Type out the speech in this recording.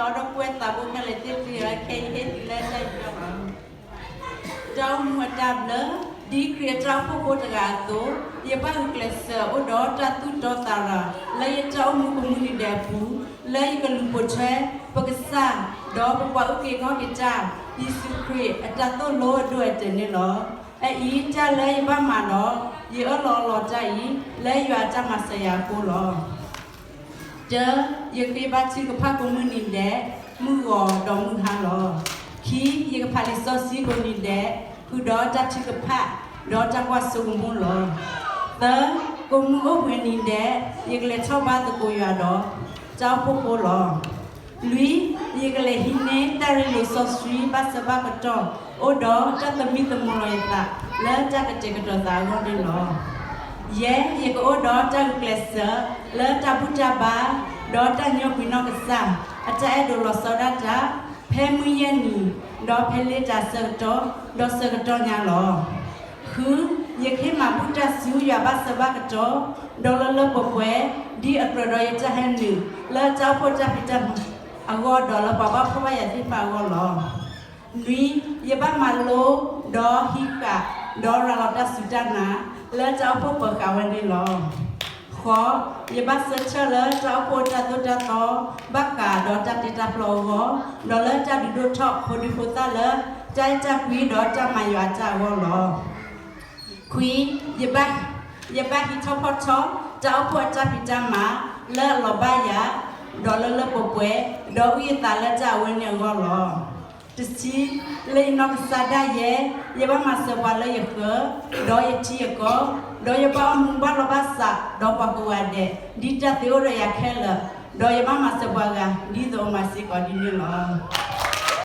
ဒီပုၢ်ဝဲၢ်သးဘိခဲလၢာ်သ့ၣ်တဖၣ်, ခဲအံၤဟ့ၣ်သုလၢတၢ်အံၤလီၤ. တၢ်အိၣ်မူအတၢ်ဘျၢ, ဒ်ခရံာ်အတၢ်အိၣ်ဖှိၣ်ဖိတဂၤအသိး, ယဘၣ်ဂုာ်ကျဲးစၢးအိၣ်ဒီးတၢ်သူၣ်တီသးရၤ လၢယတၢ်အိၣ်မူကမုၢ်နံၤဒဲးအပူၤ, လၢယကလူၤပိာ်ထွဲ ပကစၢ်, ဒီးပပှၤအုၣ်က့ၤခီၣ်က့ၤတၢ်, ယ့ၣ်ၡူးခရံာ်အတၢ်သိၣ်လိအဒိၣ်အတဲာ်န့ၣ်လီၤ. အအံၤတၢ်လၢယဘၣ်မၤဒီး, ယအၢၣ်လီၤအီလီၤတၢ်အံၤ လၢယွၤအတၢ်မၤစၢၤယၤအဃိလီၤ. တၢ, ယဃ့ဘါထုကဖၣ်ကိးမုၢ်နံၤဒဲး, မုၢ်ဂီၤဒီးမုၢ်ဟါလီၤ. ခံ, ယကဖးလံာ်စီဆှံကိးနံၤဒဲး, ဃုာ်ဒီးတၢ်ထုကဖၣ်, ဒီးတၢ်ကွၢ်စိကမီၤလီၤ. သၢ, ကိးမုၢ်အိၣ်ဘှံးနံၤဒဲး, ယကလဲၤထီၣ်ဘါသကိးယွၤဒီး တၢ်အိၣ်ဖှိၣ်ဖိလီၤ. လွံၢ်, ယကလဲၤဟံးန့ၢ်တၢ်ရ့လိာ်စီဆှံဘၣ်ဆၢဘၣ်ကတီၢ်, အိၣ်ဒီးတၢ်သမံသမိးလီၤယသး လၢတၢ်ကတဲာ်ကတီၤသးအဂီၢ်န့ၣ်လီၤ. ယဲၢ်, ယကအိၣ်ဒီးတၢ်ဂုာ်ကျဲးစၢး လၢတၢ်ဘူၣ်တၢ်ဘါ, ဒီးတၢ်ညီကွံာ်နီၢ်ကစၢ်, အတၢ်အဲၣ်ဒိးလီၤဆီဒၣ်တၢ်, ဖဲမုၢ်ယဲၢ်နံၤ, ဒီးဖဲလ့တၢ်ဆၢကတီၢ်, ဒီးဆၢကတီၢ်ညါလီၤ. ဃု, ယကဟ့ၣ်မၤဘူၣ်တၢ်ဆူယွၤဘၣ်ဆၢဘၣ်ကတီၢ်, ဒီးလၢလၢပှဲၤပှဲၤ, ဒ်အကြၢးဒီးယတၢ်ဟဲနုာ်, လၢတၢ်အိၣ်ဖှိၣ်တၢ်ဖံးတၢ်မၤအဂီၢ်, ဒီးလၢပှၤဘၣ်ဖှီၣ်ဘၣ်ယာ်သ့ၣ်တဖၣ်အဂီၢ်လီၤ. နွံ, ယဘၣ်မၤလိ, ဒီးဟံးဃာ်, ဒီးရၤလီၤတၢ်စူၢ်တၢ်နာ်, လၢတၢ်အိၣ်ဖှိၣ်ပၢၤဃာ်ဝဲန့ၣ်လီၤ. ဃိး, ယဘၣ်ဆၢထၢၣ်လၢတၢ်အိၣ်ဖှိၣ်တၢ်သိၣ်တၢ်သီ, ဘၣ်ဃးဒီးတၢ်တ့တၢ်ဖျီအဂီၢ်, ဒီးလၢတၢ်ဒုးဒိၣ်ထီၣ်ဖိဒံဖိသၣ်လၢ တၢ်အဲၣ်တၢ်ကွံဒီးတၢ်မၤယွၤအတၢ်အဂီၢ်လီၤ. ခွံ, ယဘၣ်, ယဘၣ်ဟံးထီၣ်ဖီၣ်ထီၣ် တၢ်အိၣ်ဖှိၣ်အတၢ်ဖံးတၢ်မၤ လၢအလီၤဘၣ်ယၤ, ဒီးလၢလၢပှဲၤပှဲၤ, ဒီးအုၣ်ယသးလၢတၢ်အဝဲန့ၣ်အဂီၢ်လီၤ. တဆံ, လၢယနီၢ်ကစၢ်ဒၣ်ယဲ, ယဘၣ်မၤစၢၤပှၤလၢယဃၢၤ, ဒီးယထံယကီၢ်, ဒီးယဘၣ်အိၣ်မူဘၣ်လီၢ်ဘၣ်စး ဒီးပှၤကိးဂၤဒဲး, ဒ်တၢ်သ့အိၣ်ဒီးယၤခဲလၢာ်, ဒီးယဘၣ်မၤစၢၤပှၤဂၤ ဒ်သိးအမၤစ့ၢ်ကီးဒ်န့ၣ်လီၤ.